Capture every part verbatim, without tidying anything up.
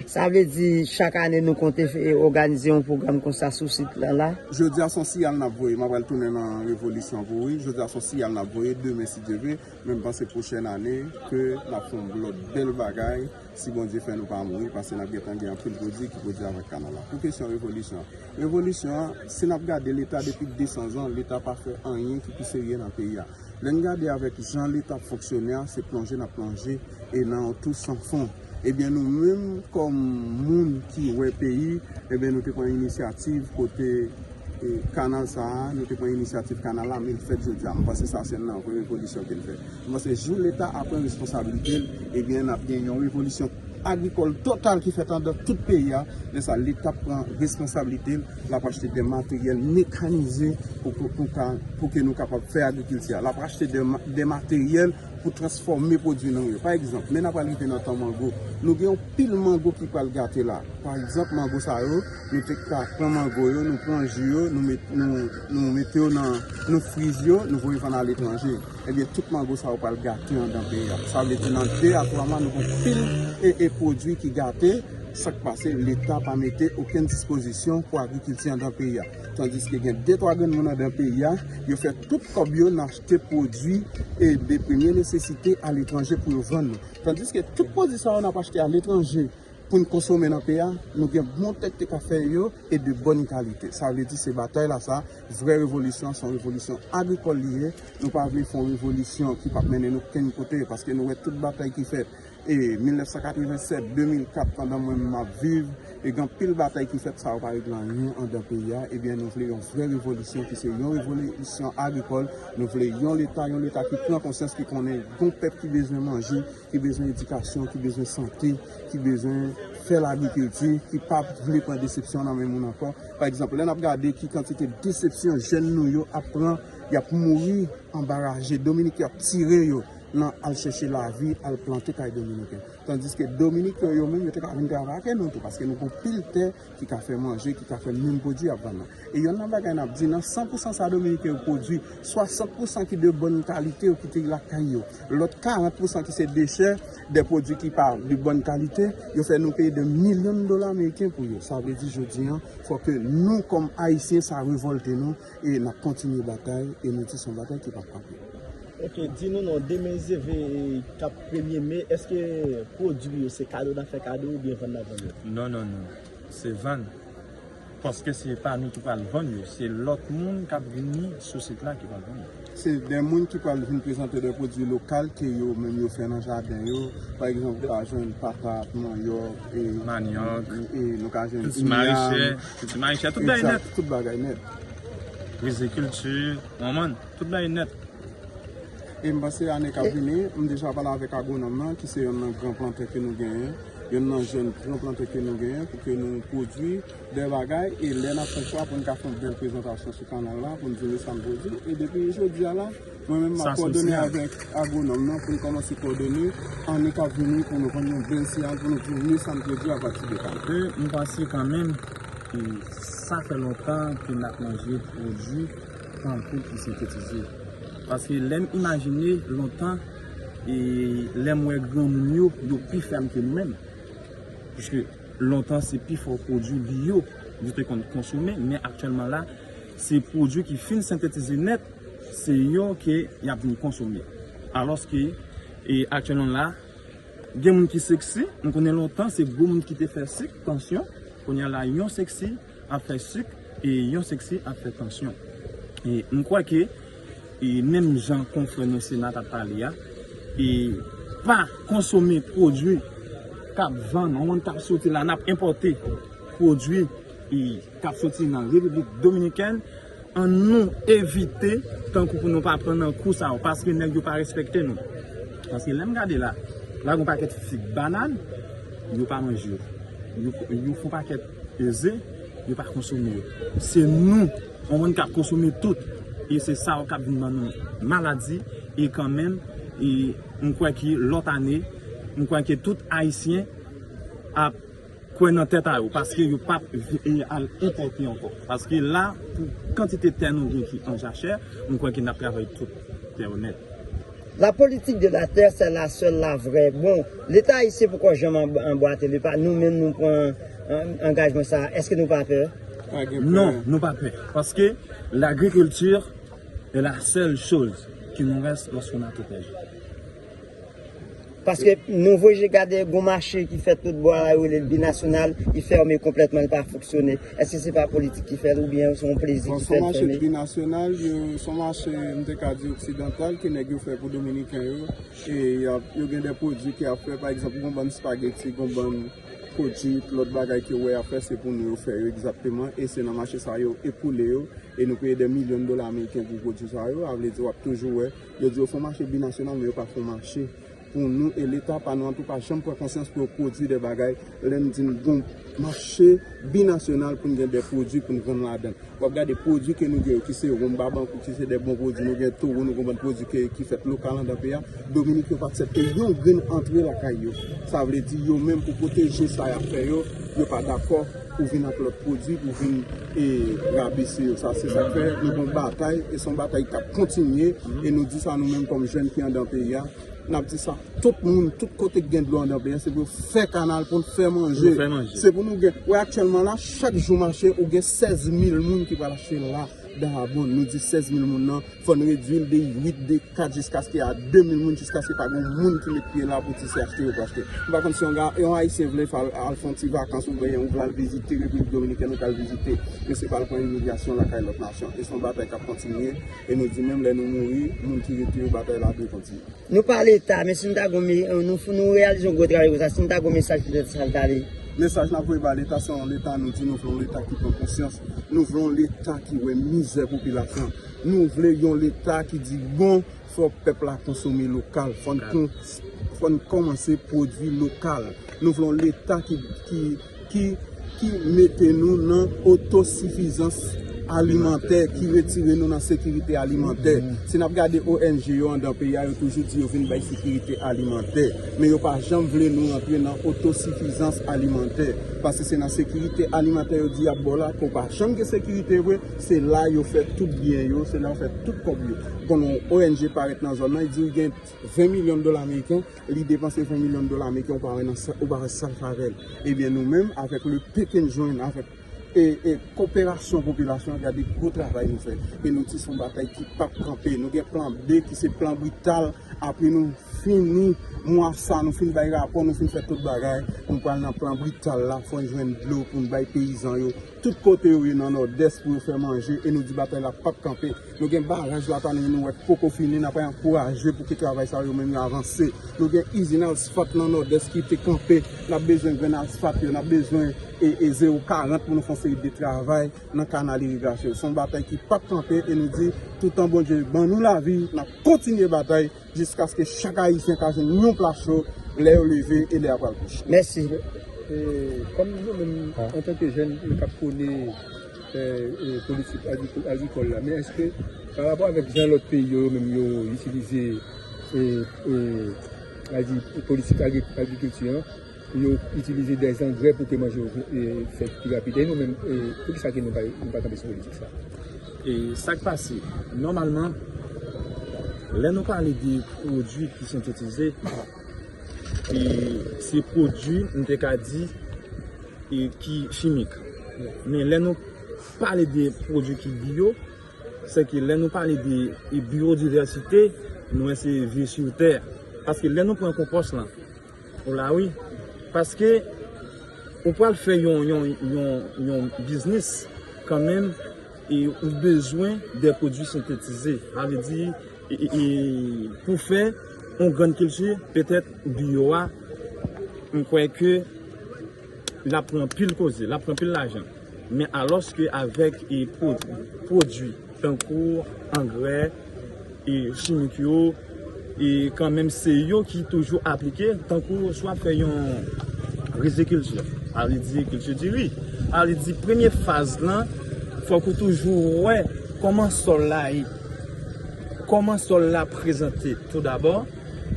Sa vle di, chak ane nou konte fè, òganize yon pwogram konsa sou sit lan la? Jodi a se yon siyal n ap voye. M ap pral tounen nan revolisyon pou wi. Jodi a se yon siyal n ap voye. Demen, si Dye vle, men m panse pwochèn ane ke n ap fè yon lòt bèl bagay, si Bondye fè nou pa mouri, paske n ap gentan gen anpil pwodui ki pwodui avèk kanal la. Pou kesyon revolisyon, revolisyon an, si n ap gade Leta depi de san zan, Leta pa fè anyen ki pi serye nan peyi a. Lè n gade avèk jan Leta ap fonksyone a, se plonje n ap plonje e nan yon tou san fon. Ebyen, nou menm kòm moun ki wè peyi, ebyen, nou te pran inisyativ kote e, kanal sa a, nou te pran inisyativ kanal la, men l fèt jodi a. M panse sa se youn nan vrè revolisyon ke l fè. M panse jou Leta a pran responsablite l, ebyen, n ap gen yon revolisyon agrikòl total ki fèt anndan tout peyi a. Lè sa, Leta pran responsablite l, l ap achte de materyèl mekanize pou, pou, pou, ka- pou ke nou kapab fè agrikilti a. L ap achte de, ma- de materyèl pou transfòme pwodui nou yo. Pa egzanp, lè n ap rive nan tan mango, nou gen yon pil mango ki pral gate la. Pa egzanp, mango sa yo, nou te ka pran mango yo, nou pran ji yo, nou met, nou, nou mete yo nan, nou friz yo, nou voye vann aletranje. Ebyen, tout mango sa yo pral gate anndan peyi a. Sa vle di nan de a twa mwa, nou gen pil e, e pwodui ki gate. Sa k pase, Leta pa mete okenn dispozisyon pou agrikilti anndan peyi a. Tandiske gen de twa grenn moun anndan peyi a, yo fè tout kòb yo nan achte pwodui e de premye nesesite aletranje pou yo vann nou. Tandiske tout pwodui sa yo n ap achte aletranje pou n konsome nan peyi a, nou gen bon tè ki te ka fè yo e de bòn kalite. Sa vle di se batay la sa, vrè revolisyon, se yon revolisyon agrikòl li ye. Nou pa vle fè yon revolisyon ki p ap mennen nou kenn kote, paske nou wè tout batay ki fèt e mil nèf san katrevennsèt, de mil kat, pandan mwen menm m ap viv, e gen anpil batay ki fèt, sa yo pa regle anyen anndan peyi a. Ebyen, nou vle yon vrè revolisyon ki se yon revolisyon agrikòl. Nou vle yon Leta, yon Leta ki pran konsyans, ki konnen gon pèp ki bezwen manje, ki bezwen edikasyon, ki bezwen sante, ki bezwen fè lagrikilti, ki pa vle pran desepsyon nan men moun ankò. Pa egzanp, lè n ap gade ki kantite desepsyon jèn nou yo ap pran, y ap mouri anba raje Dominik, y ap tire yo nan al chèche lavi, al plante kay Dominiken. Tandiske Dominiken yo menm, yo te ka vin travay avè nou tou, paske nou gon pil tè ki ka fè manje, ki ka fè menm pwodui y ap vann nan. E yonn nan bagay n ap di, nan san pousan sa Dominiken yo pwodui, swasant pousan ki de bòn kalite yo kite lakay yo. Lòt karant pousan ki se dechè, de pwodui ki pa de bòn kalite, yo fè nou peye de milyon dola ameriken pou yo. Sa vle di jodi an, fò ke nou kòm Ayisyen sa revòlte nou e n ap kontinye batay e nou di se yon batay ki p ap kanpe. Ok, di nou non, demen Zeve k ap premye me, èske pwodui yo se kado n ap fè kado oubyen vann n ap vann yo? Non, non, non. Se vann. Paske se pa nou ki pral vann yo, se lòt moun k ap vini sou sit la ki pral vann yo. Se de moun ki pral vin prezante de pwodui lokal ke yo menm yo fè nan jaden yo. Pa egzanp, ou ka jwenn patat, manyòk, e, manyòk, e nou ka jwenn kilti marache, kilti marache, tout bagay nèt. Tout bagay nèt. Rizikilti, ou konprann? Tout bagay nèt. E m panse ane k ap vini, m deja pale avèk agwonòm nan, ki se yonn nan gran plantè ke nou genyen, yonn nan jèn gran plantè ke nou genyen, pou ke nou pwodui de bagay, e lè n ap fè chwa pou n ka fè yon bèl prezantasyon sou kanal la, pou n di nou sa n pwodui. E depi jodi a la, mwen menm m ap kowòdone avèk agwonòm nan, pou n kòmanse kowòdone ane k ap vini, pou nou vann yon bèl siyal, pou nou di nou sa n pwodui apati de kanal. E m panse kanmenm, e sa fè lontan ke n ap manje pwodui tankou ki sentetize. Paske lè m imajine lontan, e lè m wè granmoun yo, yo pi fèm ke nou menm. Piske lontan se pi fò pwodui biyo yo te konn konsome, men aktyèlman la, se pwodui ki fin sentetize nèt, se yo ke y ap vin konsome. Alòske, e aktyèlman la, gen moun ki seksi, nou konnen lontan se gwo moun ki te fè sik, tansyon, kounye a la yon seksi ap fè sik, e yon seksi ap fè tansyon. E m kwè ke, e menm jan konfrè nou Sena t ap pale a, e pa konsome pwodui k ap vann, yon moun k ap soti la, n ap enpòte pwodui, e k ap soti nan Repiblik Dominikèn, ann nou evite, tankou pou nou pa pran nan kou sa yo, paske nèg yo pa respekte nou. Paske lè m gade la, la gon pakèt fig, banàn, yo pa manje yo. Yo, yo fè yon pakèt ze, yo pa konsome yo. Se nou, yon moun k ap konsome tout. E se sa yo k ap vin ban nou maladi, e kanmenm, e m kwè ke lòt ane, m kwè ke tout Ayisyen ap kwè nan tèt a yo, paske yo p ap vi- e al enpòte ankò. Paske la, pou kantite tè nou gen ki an jachè, m kwè ke n ap travay tout tè yo nèt. La politique de la terre, c'est la seule, la vraie. Bon, Leta ayisyen poko janm anb- anbwate le pa. Nou menm, nou pran an- angajman sa. Èske nou pa pè? Pa gen pè. Non, nou pa pè. Paske lagrikilti e la sèl choz ki nou rès lòske nou ap pwoteje. Paske nou voye gade gon mache ki fèt tout bò a, yo rele l binasyonal, li fèmen konplètman, li pa fonksyone. Èske se pa politik ki fè l oubyen se yon plezi Bon, ki se fè yon l mache fèmen? Binasyonal, yo- se yon mache, m te ka di, oksidantal, ke nèg yo fè pou Dominiken yo. E y ap- yo gen de pwodui ke y ap fè, pa egzanp, gon bann spageti, gon bann kojit, lòt bagay ke w wè y ap fè, se pou nou yo fè yo egzakteman. E se nan mache sa yo epoule yo. E nou peye de milyon dola ameriken pou pwodui sa yo. A vle di, w ap toujou wè, yo di yo fè yon mache binasyonal, men yo pa fè yon mache pou nou. E Leta pa nou an tou pa janm pran konsyans pou yo pwodui de bagay. Lè n di n gon mache binasyonal pou n gen de pwodui pou n vann ladan l. W ap gade pwodui ke nou gen yo, ki se wonm Babankou, ki se de bon pwodui, nou gen towo, nou gen bann pwodui ke, ki fèt lokal anndan peyi a. Dominik yo pa aksepte yon grenn antre lakay yo. Sa vle di yo menm pou pwoteje sa y ap fè yo, yo pa dakò pou vin ak lòt pwodui, pou vin e, rabese yo. Sa se sa k fè nou gon batay, e se yon batay k ap kontinye, e nou di sa nou menm kòm jèn ki anndan peyi a. N ap di sa, tout moun, tout kote k gen dlo anndan peyi a, se pou yo fè kanal pou n fè manje. Pou n fè manje. Se pou nou gen. Wè aktyèlman la, chak jou mache, ou gen sèz mil moun ki pral achte la. Dayabonn, nou di sèz mil moun nan, fò n redui l de uit, de kat, jiskaske a de mil moun, jiskaske pa gen moun ki met pye la pou di se achte yo pou achte. M pa konn si yon, ga- yon Ayisyen vle fè al, al fè yon ti vakans oubyen ou vle al vizite Repiblik Dominikèn, ou ka al vizite. Men se pa al pran imigrasyon lakay lòt nasyon. E se yon batay k ap kontinye. E nou di menm lè nou mouri, moun ki rete yo, batay la dwe kontinye. Nou pa Leta, men si nou ta gon me- nou, nou reyalize yon gwo travay konsa, si nou ta gon mesaj poutèt sa l ta ale? Mesaj n ap voye ba Leta, se yon Leta nou di nou vle yon Leta ki pran konsyans. Nou vle yon Leta ki wè mizè popilasyon. Nou vle yon Leta ki di bon, fò pèp la konsome lokal. Fò n kon- fò n kòmanse pwodui lokal. Nou vle yon Leta ki, ki, ki, ki mete nou nan otosifizans alimantè, ki retire nou nan sekirite alimantè. Si n ap gade O N G yo anndan peyi a, yo toujou di yo vin bay sekirite alimantè. Men yo pa janm vle nou rantre nan otosifizans alimantè. Paske se nan sekirite alimantè yo di y ap ba w la, ke w pa janm gen sekirite vre, se la yo fè tout byen yo, se la yo fè tout kòb yo. Konn yon O N G parèt nan zòn nan, li di w gen ven milyon dola ameriken, li depanse ven milyon dola ameriken, ou pa wè nan sa- ou pa wè sa l fè avè l. Ebyen nou menm, avèk le pe ke n jwenn, avèk e, e koperasyon popilasyon, gade gwo travay nou fè. E nou di se yon batay ki p ap kanpe. Nou gen plan B ki se plan brital. Apre nou fini mwa sa, nou fin bay rapò, nou fin fè tout bagay. Nou pral nan plan brital la, fò n jwenn dlo pou n bay peyizan yo. Tout kote yo ye nan Nòdès pou yo fè manje. E nou di batay la p ap kanpe. Nou gen baraj Latani nou wè k poko fini, n ap ankouraje pou ke travay sa yo menm yo avanse. Nou gen izin asfalt nan Nòdès ki te kanpe. N ap bezwen grenn asfalt yo, n ap bezwen e, e zewo karant pou nou fè yon seri de travay nan kanal irigasyon. Se yon batay ki p ap kanpe e nou di, toutan Bondye ban nou lavi, n ap kontinye batay jiskaske chak Ayisyen ka jwenn yon pla cho lè yo leve e lè a pral kouche. Mèsi. E, kòm nou menm, antanke jèn, nou k ap pwone e, e, politik agrikò- agrikòl la, men èske pa rapò avèk jan lòt peyi yo, yo menm yo itilize e, e, a di, politik agri- agrikilti an, yo itilize de zangrè pou ke manje yo e, fèt pi rapid. E nou menm, e, poukisa ke nou pa, nou pa kanpe sou politik sa? E sa k pase, nòmalman, lè nou pale de pwodui ki sentetize, e se pwodui, m te ka di, e ki chimik. Men lè nou pale de pwodui ki bio, se ke lè nou pale de e biyodivèsite, nou wè se vie sur terre. Paske lè nou pran konpòs lan, ou la wi. Paske ou pral fè yon, yon, yon, yon biznis kanmenm, e ou bezwen de pwodui sentetize. Sa vle di, e, e, e, pou fè yon grenn kilti, petèt bio a, m kwè ke l ap pran pil koze, l ap pran pil lajan. Men alòske avèk e pwodui, pwodui tankou angrè, e chimik yo, e kanmenm se yo ki toujou aplike, tankou si w ap fè yon rizikilti, a vle di kilti diri, a vle di premye faz lan, fòk ou toujou wè kòman sòl la ye, kòman sòl la prezante tou dabò,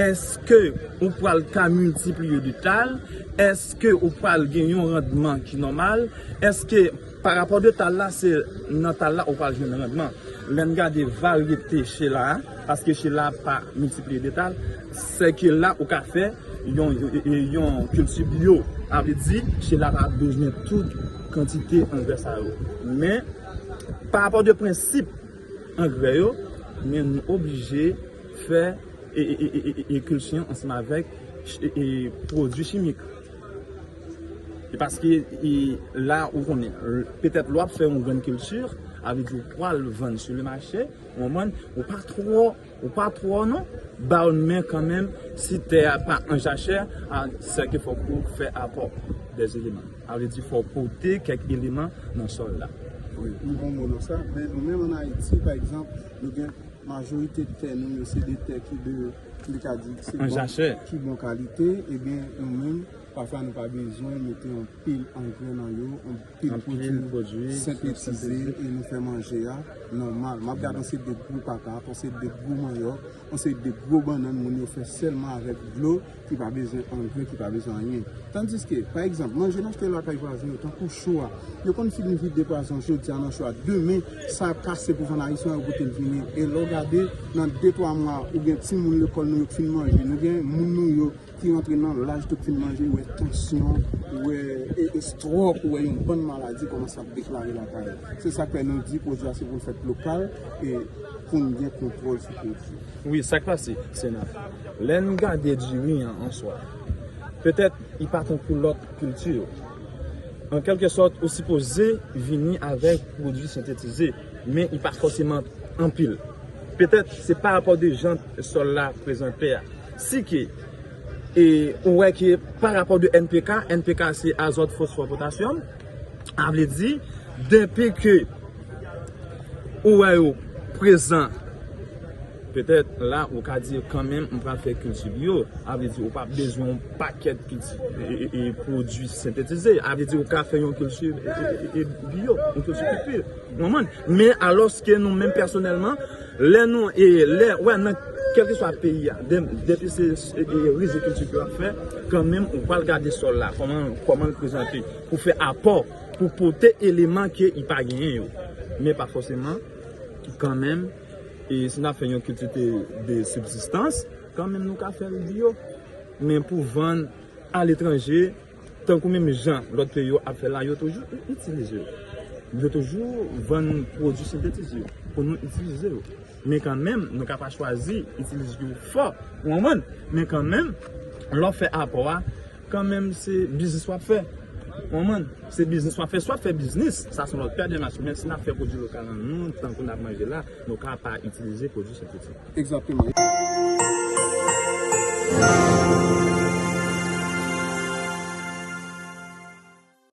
èske ou pral ka miltipliye de tal, èske ou pral gen yon randman ki nòmal, èske pa rapò de tal la, se nan tal la ou pral jwenn randman. Lè n gade varyete chela a, paske chela pa miltipliye detal, se ke la ou ka fè yon, yon, yon kilti byo. Sa vle di, chela pa bezwen tout kantite angrè sa yo. Men, pa rapò de prensip angrè yo, men nou oblije fè e, e, e, e, e, e kilti an ansanm avèk e, e, pwodui chimik. E paske e, la ou konnen, petèt lè w ap fè yon grenn kilti, sa vle di ou pral vann sou le mache, ou konprann, ou pa twò, ou pa twò non, ba yo, men kanmenm, si tè a pa an jachè, a, sèke fòk ou fè apò dè eleman. Sa vle di fò w pote kèk eleman nan sòl la. Wi, m bon mo nan sa, men nou menm ann Ayiti, pa egzanp, nou gen majorite tè nou yo, se de tè ki de, nou ka di, se an bon, jachè, ki bon kalite, ebyen, nou menm, pafwa nou pa bezwen mete anpil angrè nan yo, anpil pwodui sentetize, e nou fè manje a nòmal. M ap gade yon seri de gwo paka, yon seri de gwo manyòk, yon seri de gwo bannann moun yo fè sèlman avèk dlo, ki pa bezwen angrè, ki pa bezwen anyen. Tandiske, pa egzanp, manje n achte lakay vwazen yo, tankou cho a, yo konn fin vide pwason jodi a nan cho a, demen, sa kase pou vann ayisyen yo pote l vini. E lè w gade, nan de twa mwa, ou gen timoun lekòl nou yo k fin manje, nou gen moun nou yo ki rantre nan laj tou k fin manje, ou wè tansyon, ou wè e, e, estròk, ou wè yon bann maladi kòmanse ap deklare lakay yo. Se sa k fè nou di pwodui a se pou l fèt lokal e pou n gen kontwòl sou pwodui. Wi, sa k pase, Sena. Lè n gade diri an, an swa, petèt li pa tankou lòt kilti yo. An kèlkesòt, ou sipoze vini avèk pwodui sentetize, men li pa fòseman anpil. Petèt se pa rapò de jan sòl la prezante a. Si ke e ou wè ke pa rapò de N P K, N P K se azòt, fòsfò, potasyòm, sa vle di, denpi ke ou wè yo prezan, petèt la ou ka di kanmenm m pral fè kilti byo, sa vle di ou pa bezwen yon pakèt kilti e, e, e pwodui sentetize, sa vle di ou ka fè yon kilti e, e, e, e byo, yon kilti ki pi. Ou konprann? Men alòske nou menm pèsonèlman, lè nou, e lè, wè, nan kèlkeswa peyi a, de, depi se e, e rizikilti ke w ap fè, kanmenm ou pral gade sòl la, kòman, kòman l prezante, pou fè apò, pou pote eleman ke li pa genyen yo. Men pa fòseman, kanmenm, e si n ap fè yon kilti de, de sibzistans, kanmenm nou ka fè l byo. Men pou vann aletranje, tankou menm jan lòt peyi yo ap fè la, yo toujou i-, itilize yo. Yo toujou vann pwodui sentetize yo pou nou itilize yo. Men kanmenm, nou ka pa chwazi itilize yo fò, ou konprann? Men kanmenm, lè w fè apò a, kanmenm se biznis w ap fè. Ou konprann? Se biznis w ap fè, swa w ap fè biznis, sa se yon lòt pè de mas, men si n ap fè pwodui lokal an nou, tankou n ap manje la, nou ka pa itilize pwodui sentetize. Egzakteman.